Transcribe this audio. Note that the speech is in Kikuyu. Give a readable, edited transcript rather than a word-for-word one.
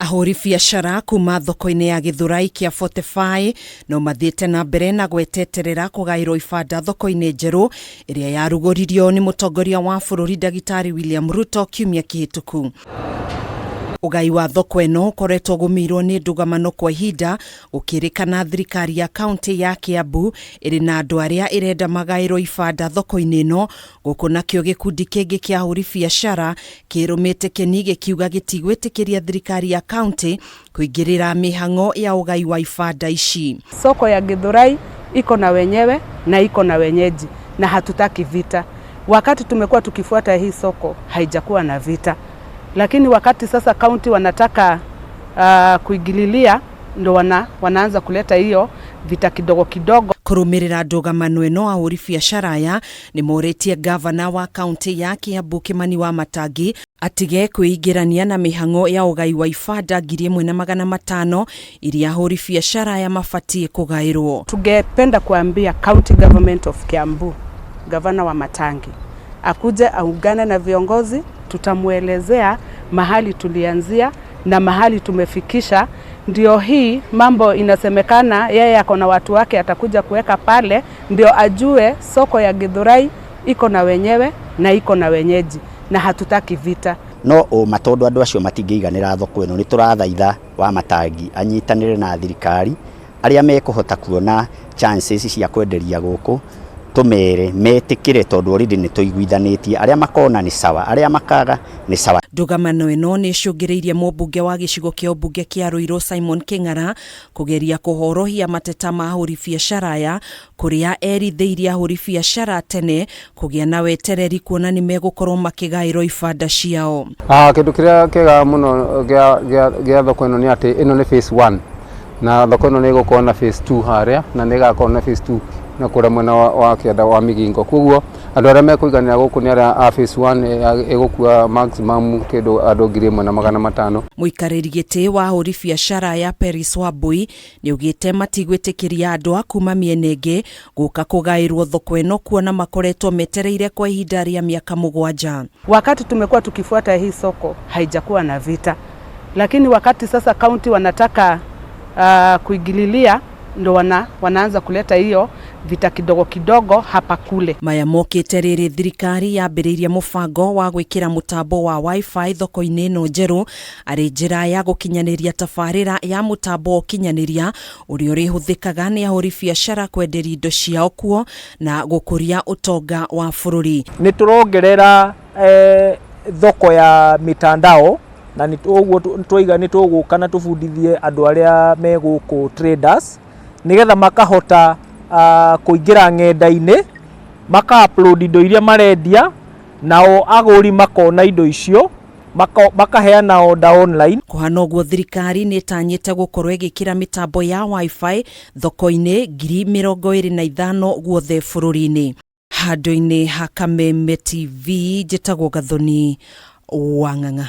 Ahũri biacara kuma thoko-inĩ ya Gĩthũrai kĩa 45 no mathiĩte na mbere na gweteterera kũgaĩrwo ibanda thoko-inĩ njerũ ĩrĩa yarugũririo nĩ mũtongoria wa bũrũri Ndagĩtarĩ William Ruto kiumia kĩhĩtũku. Ũgai wa thoko ĩno ũkoretwo ũgũmĩirwo nĩ ndũgamano kwa ihinda gũkĩrĩkana thirikari ya kaunti ya Kiambu ĩrĩ na andũ arĩa ĩrenda magaĩrwo ibanda thoko-inĩ ĩno. Gũkũ nakĩo gĩkundi kĩngĩ kĩa ahũri biacara kĩrũmĩte kĩni gĩkiuga gĩtigwĩtĩkĩria thirikari ya kaunti kũingĩrĩra mĩhang'o ya ũgai wa ibanda ici. Soko ya Githurai iko na wenyewe na iko na wenyeji na hatutaki vita. Wakati tumekuwa tukifuata hii soko haijakuwa na vita, lakini wakati sasa kaunti wanataka kuingililia ndo wanaanza kuleta hiyo vita kidogo kidogo. Kũrũmĩrĩra ndũgamano ĩno, ahũri biacara aya nĩ morĩtie gavana wa kaunti ya Kiambu Kimani Wamatangi atige kwĩingĩrania na mĩhang'o ya ũgai wa ibanda 1500 iria ahũri biacara aya mabatiĩ kũgaĩrwo. Tungependa kuambia county government of Kiambu, gavana Wamatangi akuje aungane na viongozi, tutamuelezea mahali tulianzia na mahali tumefikisha. Ndio hii mambo inasemekana yeye ako na watu wake atakuja kuweka pale, ndio ajue soko ya Githurai iko na wenyewe na iko na wenyeji na hatutaki vita. No ũma tondũ andũ acio matingĩiganĩra thoko ĩno, nĩ tũrathaitha Wamatangi anyitanĩre na thirikari arĩa mekũhota kuona chances cia kwenderia gũkũ, tũmere metĩkĩre tondũ already nĩ tũiguithanĩtie. Arĩa makona nĩ sawa, arĩa makaga nĩ sawa. Ndũgamano ĩno nĩ ĩcũngĩrĩirie mũmbunge wa gĩcigo kĩa ũmbunge kĩa Ruiru Simon Kĩng'ara kũgeria kũhorohia mateta ma ahũri biacara aya, kũrĩa erithĩirie ahũri biacara tene kũgĩa na wetereri kuona nĩ megũkorwo makĩgaĩrwo ibanda ciao. Kĩndũ kĩrĩa kĩega mũno gĩa thoko ĩno nĩ atĩ ĩno nĩ phase 1, na thoko ĩno nĩ ĩgũkorwo na phase 2 harĩa, na nĩ ĩgakorwo na phase 2 na kũrĩa mwena wa kĩanda wa Migingo. Koguo andũ arĩa mekũiganĩra gũkũ nĩ arĩa a phase 1, ĩgũkua maximum kĩndũ andũ 1500. Mũikarĩri gĩtĩ wa ahũri biacara ya Peris Wambui nĩ augĩte matigwĩtĩkĩria andũ a kuma mĩena ĩngĩ gũka kũgaĩrwo thoko ĩno, kuona makoretwo metereire kwa ihinda rĩa mĩaka 7. Wakati tumekuwa tukifuata hii soko haijakuwa na vita, lakini wakati sasa kaunti wanataka kuingililia ndo wanaanza kuleta hiyo vita kidogo kidogo hapa kule. Maya mokĩte rĩrĩ thirikari yambĩrĩirie mũbango wa gwĩkĩra mũtambo wa WiFi thoko-inĩ ĩno njerũ arĩ njĩra ya gũkinyanĩria tabarĩra ya mũtambo wa ũkinyanĩria ũrĩa ũrĩhũthĩkaga nĩ ahũri biacara kwenderia indo ciao kuo na gũkũria ũtonga wa bũrũri. Nĩ tũrongerera thoko ya mitandao, na nĩ ũguo twaiga nĩ tũgũka na tũbundithie andũ arĩa me gũkũ traders nĩgetha makahota kũingĩra ng'enda-inĩ, maka upload indo iria marendia, nao agũri makona indo icio, makaheana order online. Kũhana ũguo, thirikari nĩ ĩtanyĩte gũkorwo ĩgĩkĩra mĩtambo ya WiFi thoko-inĩ 25,000 guothe bũrũri-inĩ. Handũ-inĩ ha Kameme TV, njĩtagwo Gathoni Wang'ang'a.